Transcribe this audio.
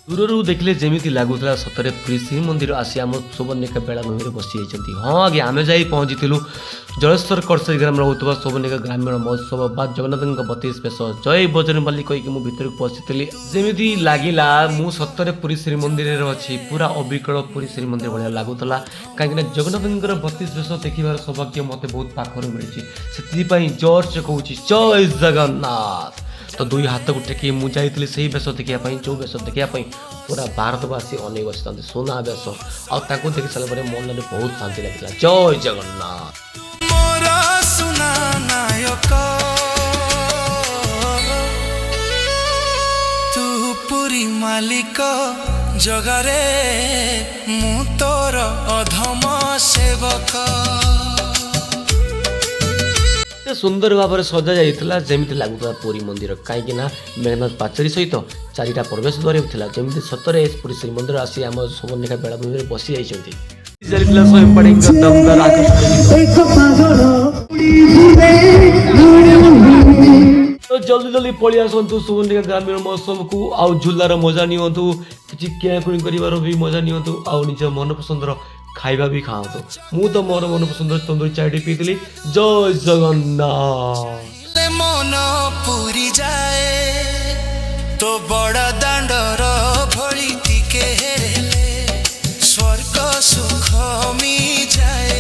ଦୂରରୁ ଦେଖିଲେ ଯେମିତି ଲାଗୁଥିଲା, ସତରେ ପୁରୀ ଶ୍ରୀମନ୍ଦିର ଆସି ଆମ ସୁବର୍ଣ୍ଣିକା ବେଳାଭୂମିରେ ବସିଯାଇଛନ୍ତି। ହଁ ଆଜ୍ଞା, ଆମେ ଯାଇ ପହଞ୍ଚିଥିଲୁ ଜଳେଶ୍ୱର କରସରି ଗ୍ରାମରେ ହେଉଥିବା ସୁବର୍ଣ୍ଣିକା ଗ୍ରାମୀଣ ମହୋତ୍ସବ ବା ଜଗନ୍ନାଥଙ୍କ 32 ବେଶ। ଜୟ ବଜରଙ୍ଗବାଲି କହିକି ମୁଁ ଭିତରକୁ ପଶିଥିଲି। ଯେମିତି ଲାଗିଲା ମୁଁ ସତରେ ପୁରୀ ଶ୍ରୀମନ୍ଦିରରେ ଅଛି। ପୁରା ଅବିକଳ ପୁରୀ ଶ୍ରୀମନ୍ଦିର ଭଳିଆ ଲାଗୁଥିଲା, କାହିଁକିନା ଜଗନ୍ନାଥଙ୍କର 32 ବେଶ ଦେଖିବାର ସୌଭାଗ୍ୟ ମୋତେ ବହୁତ ପାଖରୁ ମିଳିଛି। ସେଥିପାଇଁ ଜୋରସେ କହୁଛି, ଜୟ ଜଗନ୍ନାଥ। ତ ଦୁଇ ହାତକୁ ଟେକି ମୁଁ ଯାଇଥିଲି ସେଇ ବେଶ ଦେଖିବା ପାଇଁ, ଯେଉଁ ବେଶ ଦେଖିବା ପାଇଁ ପୁରା ଭାରତବାସୀ ଅନେଇ ବସିଥାନ୍ତି, ସୁନା ବେଶ। ଆଉ ତାଙ୍କୁ ଦେଖି ସାରିଲା ପରେ ମନରେ ବହୁତ ଶାନ୍ତି ଲାଗିଥିଲା। ଜୟ ଜଗନ୍ନାଥ। ମୋର ସୁନା ନାୟକ, ତୁ ପୁରୀ ମାଲିକ ଜଗାରେ, ମୁଁ ତୋର ଅଧମ ସେବକ। ଏତେ ସୁନ୍ଦର ଭାବରେ ସଜା ଯାଇଥିଲା, ଯେମିତି ଲାଗୁଥିଲା ପୁରୀ ମନ୍ଦିର। କାହିଁକି ନା ମେଘନାଦ ପାଚେରୀ ସହିତ ଚାରିଟା ପ୍ରବେଶ ଦ୍ୱାର ବି ଥିଲା। ଯେମିତି ସତରେ ପୁରୀ ଶ୍ରୀମନ୍ଦିର ଆସି ଆମ ସୁବର୍ଣ୍ଣିକା ବେଳାଭୂମିରେ ବସି ଯାଇଛନ୍ତି। ଚାଲିଥିଲା ସ୍ୱୟଂ ପାଣିଙ୍କ ଦମଦାର ଆକର୍ଷଣୀୟ ଗୀତ। ଏକ ପାଗଳ। ତ ଜଲ୍ଦି ଜଲ୍ଦି ପଳେଇ ଆସନ୍ତୁ ସୁବର୍ଣ୍ଣିକା ଗ୍ରାମୀଣ ମହୋତ୍ସବକୁ ଆଉ ଝୁଲାର ମଜା ନିଅନ୍ତୁ, କିଛି କିଣାକୁଣି କରିବାର ବି ମଜା ନିଅନ୍ତୁ ଆଉ ନିଜ ମନପସନ୍ଦର ଖାଇବା ବି ଖାଆନ୍ତୁ। ମୁଁ ତ ମୋର ମନପସନ୍ଦର ତନ୍ଦୁରୀ ଚାଟି ପିଇଥିଲି। ଜୟ ଜଗନ୍ନାଥ। ମନ ପୁରି ଯାଏ, ତୋ ବଡ଼ ଦାଣ୍ଡର ଭଳି ଟିକେ ହେଲେ ସ୍ୱର୍ଗ ସୁଖ ମିଯାଏ।